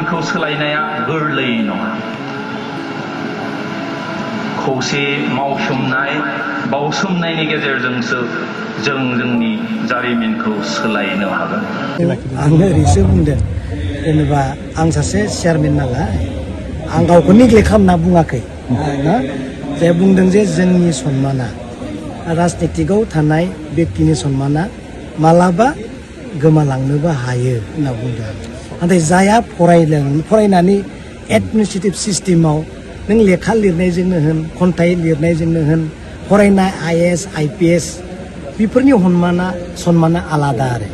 जारिमिनखौ सोलायनाया गोरलै नङा। खौसे मावसोमनाय बावसोमनायनि गेजेरजोंसो जों जोंनि जारिमिनखौ सोलायनो हागोन। आङो ओरैसो बुंदों, जेनेबा आं सासे चेयारमेन नालाय आं गावखौ नेग्लेक्ट खालामना बुङाखै ना, जे बुंदों जे जोंनि सन्माना, राजनितिकआव थानाय बेक्तिनि सन्माना मालाबा गोमालांनोबो हायो होनना बुंदों। नाथाय जायहा फरायनानै एडमिनिस्ट्रेटिभ सिस्टेमाव नों लेखा लिरनायजोंनो होन, खन्थाइ लिरनायजोंनो होन, फरायनाय IAS IPS बेफोरनि सन्माना आलादा आरो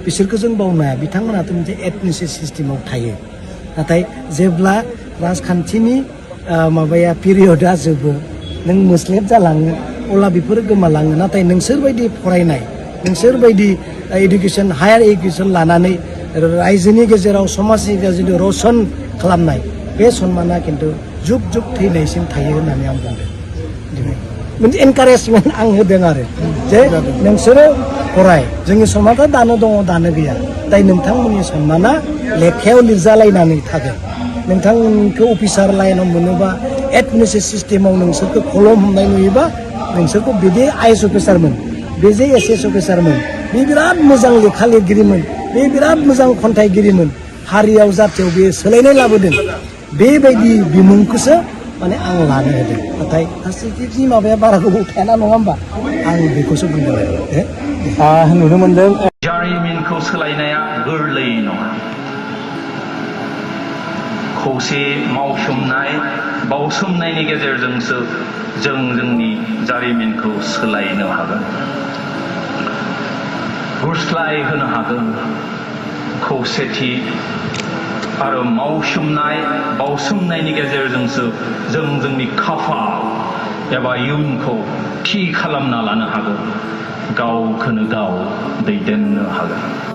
बिसोरखौ जों बावनो हाया। बिथांमोनाथ' मोनसे एडमिनिस्ट्रेटिभ सिस्टेमाव थायो। नाथाय जेब्ला राजखान्थिनि माबाया पिरियडआ जोबो, नों मोस्लेब जालाङो, अब्ला बेफोरो गोमालाङो। नाथाय नोंसोरबायदि फरायनाय, नोंसोरबायदि इडुकेसन, हायार इडुकेसन लानानै रायजोनि गेजेराव, समाजनि गेजेराव रसन खालामनाय, बे सन्माना खिन्थु जुग जुग थैनायसिम थायो होननानै आं बुंदों। मोनसे एनकारेजमेन्ट आं होदों आरो जे नोंसोरो फराय, जोंनि समाजा दानो दङ, दानो गैया। दाय नोंथांमोननि सन्माना लेखायाव लिरजालायनानै थागोन। नोंथांमोनखौ अफिसार लाइनाव मोनोबा, एडमिनिस्ट्रेटिभ सिस्टेमाव नोंसोरखौ कलम हमनाय नुयोबा, नोंसोरखौ बिदि IAS अफिसारमोन, बे जे SS अफिसारमोन, बे बिराद मोजां लेखा लिरगिरिमोन, बे बिराद मोजां खन्थाइगिरिमोन, हारियाव जाथियाव बे सोलायनाय लाबोदों। बेबायदि बिमुंखौसो माने आं लानो होदों। नाथाय फारसेथिंनि माबाया बारा गोबाव थायाना, नङा होमबा? आं बेखौसो बुंदों आरो नुनो मोनदों। जारिमिनखौ सोलायनाया गोरलै नङा। खौसे मावसोमनाय बावसोमनायनि गेजेरजोंसो जों जोंनि जारिमिनखौ सोलायनो हागोन, गुस्लाय होनो हागोन। खौसेथि आरो मावसोमनाय बावसोमनायनि गेजेरजोंसो जों जोंनि खाफाल एबा इयुनखौ थि खालामना लानो हागोन, गावखौनो गाव दैदेननो हागोन।